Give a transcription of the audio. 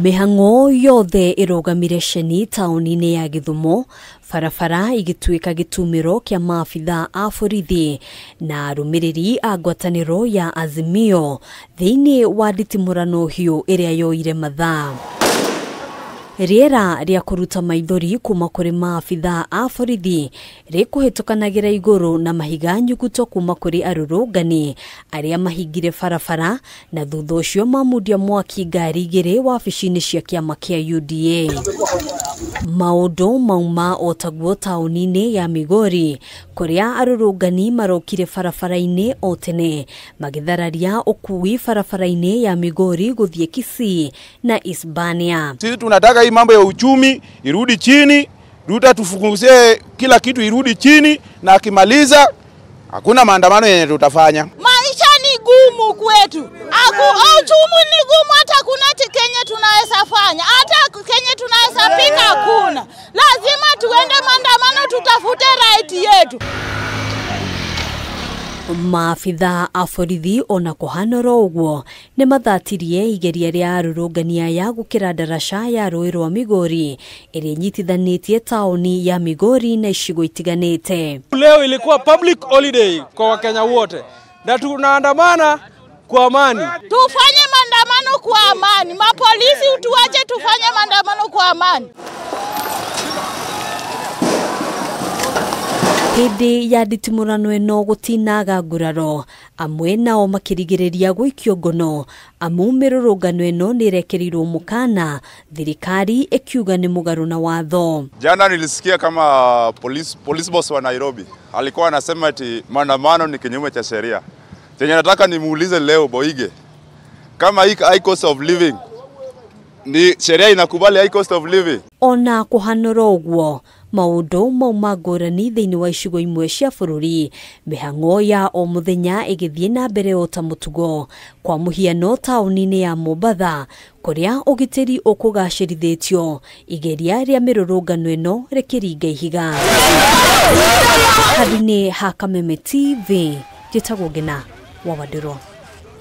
Mĩhang'o yothe ĩrũgamire ceni taũni-inĩ ya Gĩthumo, barabara igĩtuĩka gĩtumĩro kĩa maabitha a borithi na arũmĩrĩri a ngwatanĩro ya Azimio thĩinĩ wa nditimũrano hiũ ĩrĩa yoire mathaa. Rĩera rĩa kũruta maithori kuma kũrĩ maabitha a borithi rĩkũhĩtũkanagĩra igũrũ na mahiga nyuguto kuma kũrĩ arũrũngani arĩa mahingire barabara na thutha ũcio mamundia mwaki ngari igĩrĩ wabici-inĩ cia kĩama kĩa UDA. Maũndũ mauma o taguo taũni-inĩ ya Migori kũrĩa arũrũngani marokire barabara-inĩ o tene magĩthararia ũkui barabara-inĩ ya Migori gũthiĩ Kisii na Isbania. Sisi tunataka hii mambo ya uchumi irudi chini, Ruto tufunguzie kila kitu irudi chini, na akimaliza hakuna maandamano yenye tutafanya. Maisha ni gumu kwetu. Uchumi ni gumu, hata kuna kenye tunaweza fanya, hata kenye tunaweza pika hakuna. Lazima tuende maandamano tutafute right yetu. Maabitha a borithi ona kũhana oro ũguo nĩ mathatirie igeria rĩa arũrũngani aya gũkĩra ndaraca ya rũĩ rwa Migori ĩrĩa ĩnyitithanĩtie taũni ya Migori na icigo itiganĩte. Leo ilikuwa public holiday kwa Wakenya wote na tunaandamana kwa amani. Tufanye maandamano kwa amani. Mapolisi utuache tufanye maandamano kwa amani. Hĩndĩ ya nditimũrano ĩno gũtinaga nguraro, amwe nao makĩrigĩrĩria gũikio ngono, amu mĩrũrũngano ĩno nĩĩrekerirwo mũkana, thirikari ĩkiuga nĩ mũgarũ na watho. Jana nilisikia kama police boss wa Nairobi alikuwa anasema ati maandamano ni kinyume cha sheria. Chenye nataka nimuulize leo Boige, kama hii high cost of living ni sheria inakubali high cost of living? Ona kũhana oro ũguo maũndũ mauma ngũrani thĩinĩ wa icigo imwe cia bũrũri, mĩhang'o ya o mũthenya ĩgĩthiĩ na mbere o ta mũtugo. Kwa mũhiano taũni-inĩ ya Mombatha kũrĩa ũgitĩri ũkũgacĩrithĩtio, igeria rĩa mĩrũrũngano ĩno rĩkĩringa ihiga. Handũ-inĩ ha Kameme TV, njĩtagwo Ngina wa Wandirũ.